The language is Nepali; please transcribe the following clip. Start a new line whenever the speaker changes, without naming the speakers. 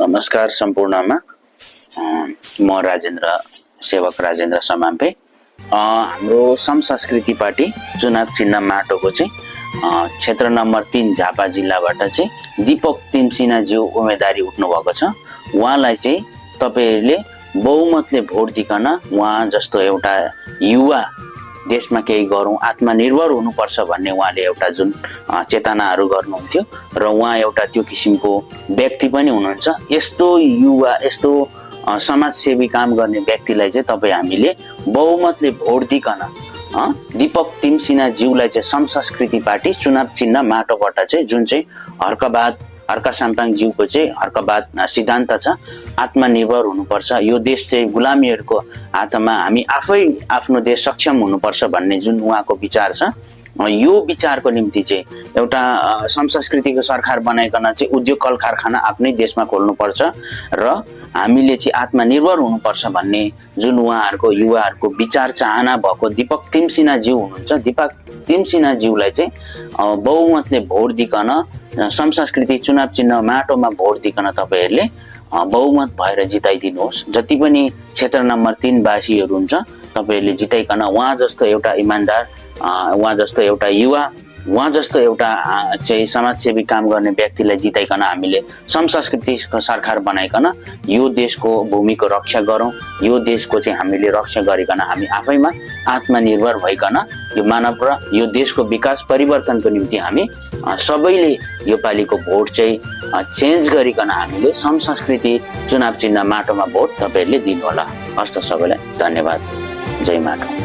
नमस्कार सम्पूर्णमा म राजेन्द्र सेवक राजेन्द्र समाम्पे। हाम्रो सम संस्कृति पार्टी चुनाव चिन्ह माटोको चाहिँ क्षेत्र नम्बर 3 झापा जिल्लाबाट चाहिँ दीपक तिमसिनाज्यू उम्मेदवारी उठ्नु भएको छ। उहाँलाई चाहिँ तपाईहरुले बहुमतले भोट दिकन उहाँ जस्तो एउटा युवा देशमा केही गरौँ, आत्मनिर्भर हुनुपर्छ भन्ने उहाँले एउटा जुन चेतनाहरू गर्नुहुन्थ्यो र उहाँ एउटा त्यो किसिमको व्यक्ति पनि हुनुहुन्छ। यस्तो युवा, यस्तो समाजसेवी काम गर्ने व्यक्तिलाई चाहिँ तपाईँ हामीले बहुमतले भोट दिकन दीपक तिमसिनाज्यूलाई चाहिँ सम संस्कृति पार्टी चुनाव चिन्ह माटोबाट चाहिँ जुन चाहिँ हर्क साम्पाङ ज्यूको चाहिँ हर्कवाद सिद्धान्त छ, आत्मनिर्भर हुनुपर्छ, यो देश चाहिँ गुलामीहरूको हातमा हामी आफै आफ्नो देश सक्षम हुनुपर्छ भन्ने जुन उहाँको विचार छ, यो विचारको निम्ति चाहिँ एउटा सम संस्कृतिको सरकार बनाइकन चाहिँ उद्योग कल कारखाना आफ्नै देशमा खोल्नुपर्छ र हामीले चाहिँ आत्मनिर्भर हुनुपर्छ भन्ने जुन उहाँहरूको युवाहरूको विचार चाहना भएको दीपक तिमसिनाज्यू हुनुहुन्छ। दीपक तिमसिनाज्यूलाई चाहिँ बहुमतले भोट दिकन सम संस्कृति चुनाव चिन्ह माटोमा भोट दिकन तपाईहरुले बहुमत भएर जिताइदिनुहोस्। जति पनि क्षेत्र नम्बर 3 वासीहरू हुन्छ तपाईहरुले जिताइकन उहाँ जस्तो एउटा इमानदार, उहाँ जस्तो एउटा युवा, उहाँ जस्तो एउटा चाहिँ समाजसेवी काम गर्ने व्यक्तिलाई जिताइकन हामीले सम संस्कृतिको सरकार बनाइकन यो देशको भूमिको रक्षा गरौँ। यो देशको चाहिँ हामीले रक्षा गरिकन हामी आफैमा आत्मनिर्भर भइकन यो मानव र यो देशको विकास परिवर्तनको निम्ति हामी सबैले यो पालिको भोट चाहिँ चेन्ज गरिकन हामीले सम संस्कृति चुनाव चिन्ह माटोमा भोट तपाईहरुले दिनु होला। हस्त सबैलाई धन्यवाद। जय माटो।